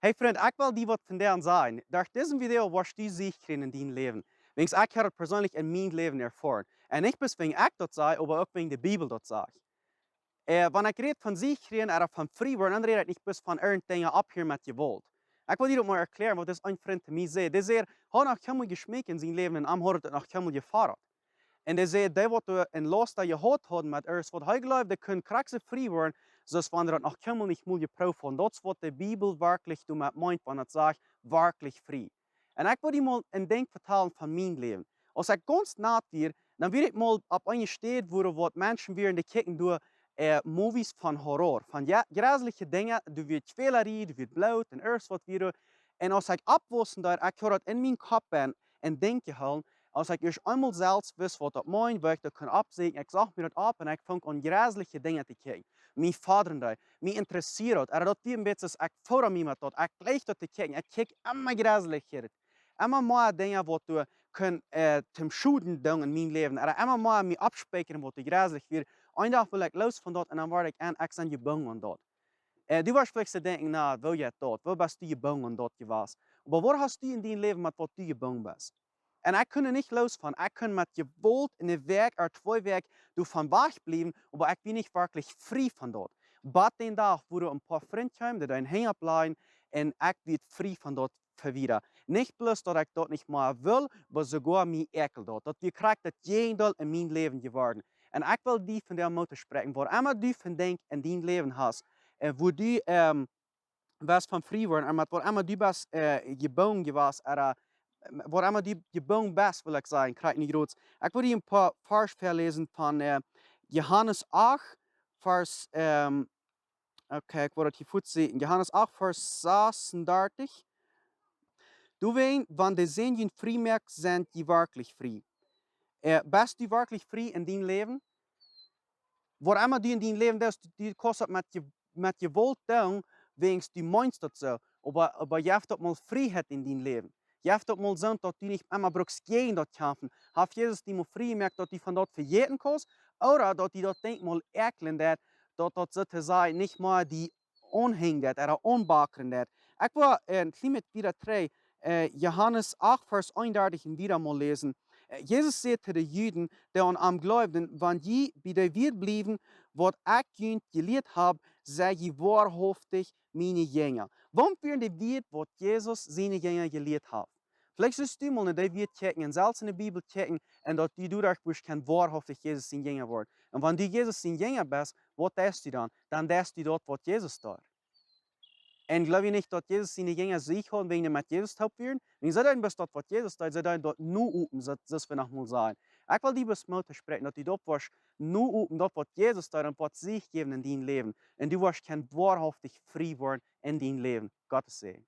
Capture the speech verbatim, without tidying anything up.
Hey Frind, ekj well die waut vondoag sajen. Derch disen Video woascht du Sieg kjrieen en dien Läwen. Wiels ekj hab daut perseenlich en mien Läwen erfoaren. Un nich bloos wäajen ekj daut saj, oba uk wäajen de Bibel daut sajcht. Äh, wan ekj räd von Sieg kjrieen ooda von frie woaren, dan räd ekj nich bloos von irjent Dinja opphieren met Jewault. Ekj well die daut mol erkjläaren, waut dis een Frint to mie säd. Dee säd, hee haud noch kjeenmol jeschmäakjt en sien Läwen un am haud daut noch kjeenmol jefodat. Un dee säd, dee waut doa en Last jehaut haud met irjent waut hee jleewd, dee kunn krakjt soo frie woaren, soo aus wan dee daut noch kjeenmol nich mol jeprooft hauden. Daut es waut de Bibel werkjlich doamet meent, wan et sajcht, werkjlich frie. Un ekj well die mol een Dinkj vetalen von mien Läwen. Aus ekj gaunz kjlien wia, dan wia ekj mol opp eene Städ, wua waut Menschen wieren, dee kjikjten doa, äh, Movies von Horror, von jo-, jresliche Dinja, doa wia Kjwälerie, doa wia Bloot un irjent waut wia doa. Un aus ekj oppwuss, dan ekj haud daut en mienen Kopp en, en Dinkj jehoolen, aus ekj ieescht eemol selfst wist, waut daut meent, wua ekj daut kunn oppsieekjen, ekj socht mie daut opp un ekj funk aun jresliche Dinja to kjikjen. Mie fodren dee, mie interessieed daut, ooda daut wia een bät, ekj foda mie met daut, ekj jlikj daut to kjikjen, ekj kjikj emma jreslicha. Emma mea Dinja waut doa kunnen, äh, toom Schoden doonen en mien Läwen, ooda emma mea mie oppspieekjen waut doa jreslich wia. Een Dach wull ekj loos von daut un dan wort ekj en, ekj sie jebungen aun daut. Äh, du woascht veleicht denkjen, na, woo jeit daut? Woo best du jebungen aun daut jewast? Oba waut hast du en dien Läwen met waut du jebungen best? Un ekj kunn doa nich loos von. Ekj kunn met Jewault eene Wäakj ooda twee Wäakj doavon wajchbliewen, oba ekj wia nich werkjlich frie von daut. Bat dän Dach, wua een poa Frind kjeemen, dee deeden Henj oppläajen un ekj wia frie von daut fa wieda. Nich bloos daut ekj daut nich mea wull, oba soogoa mie äakjeld daut. Daut wia krakjt daut Jäajendeel en mien Läwen jeworden. Un ekj well die vondoag Moot toospräakjen, waut emma du vondoag en dien Läwen hast, un wua du, ähm, best von frie woaren, un met waut emma du best, äh, jebungen jewast, ooda, äh, waut emma du jebungen best, well ekj sajen, krakjt nu jrods. Ekj well die een poa Varsch väaläsen von, äh, Johanes acht, Varsch, ähm, okay, ekj well daut hia foats sajen. Johanes acht, Varsch sasuntachtig. Doawäajen, wan de Sän junt frie moakt, sent jie werkjlich frie. Äh, best du werkjlich frie en dien Läwen? Waut emma du en dien Läwen deist, du, du kaust daut met Je-, met Jewault doonen, wäajens du meenst daut soo. Oba, oba jeft daut mol Frieheit en dien Läwen. Jeft daut mol soo, daut du nich emma brukst jäajen daut kjamfen. Haft Jesus die mol frie jemoakt, daut du von daut vejäten kaust, ooda daut die daut Dinkj mol äakjlen deit, daut daut soo to sajen nich mea die aunhenjen deit, ooda aunbakren deit. Ekj well, äh, een kjlien bät wieda trigj, äh, Johanes acht, Varsch eenundartich un wieda mol läsen. Äh, Jesus säd to de Juden, dee aun am jleewden: Wan jie bie de Wieed bliewen, waut ekj junt jelieet hab, sie jie woarhauftich miene Jinja. Waut wieren de Wieed, waut Jesus siene Jinja jelieet haft? Veleicht sust du mol no de Wieed kjikjen un selfst en de Bibel kjikjen un daut du doaderch woascht kjennen woarhauftich Jesus sien Jinja woaren. Un wan du Jesus sien Jinja best, waut deist du dan? Dan deist du daut, waut Jesus deed. Un jleew jie nich, daut Jesus siene Jinja Sieg hauden, wäajen dee met Jesus toop wieren? Wan see deeden bloos daut, waut Jesus deed, see deeden daut nu open, soo, soo aus wie noch mol sajen. Ekj well die bloos Moot toospräakjen, daut du daut woascht nu open, daut, waut Jesus deed, un woat Sieg jäwen en dien Läwen. Un du woascht kjennen woarhauftich frie woaren en dien Läwen. Gottes Säajen.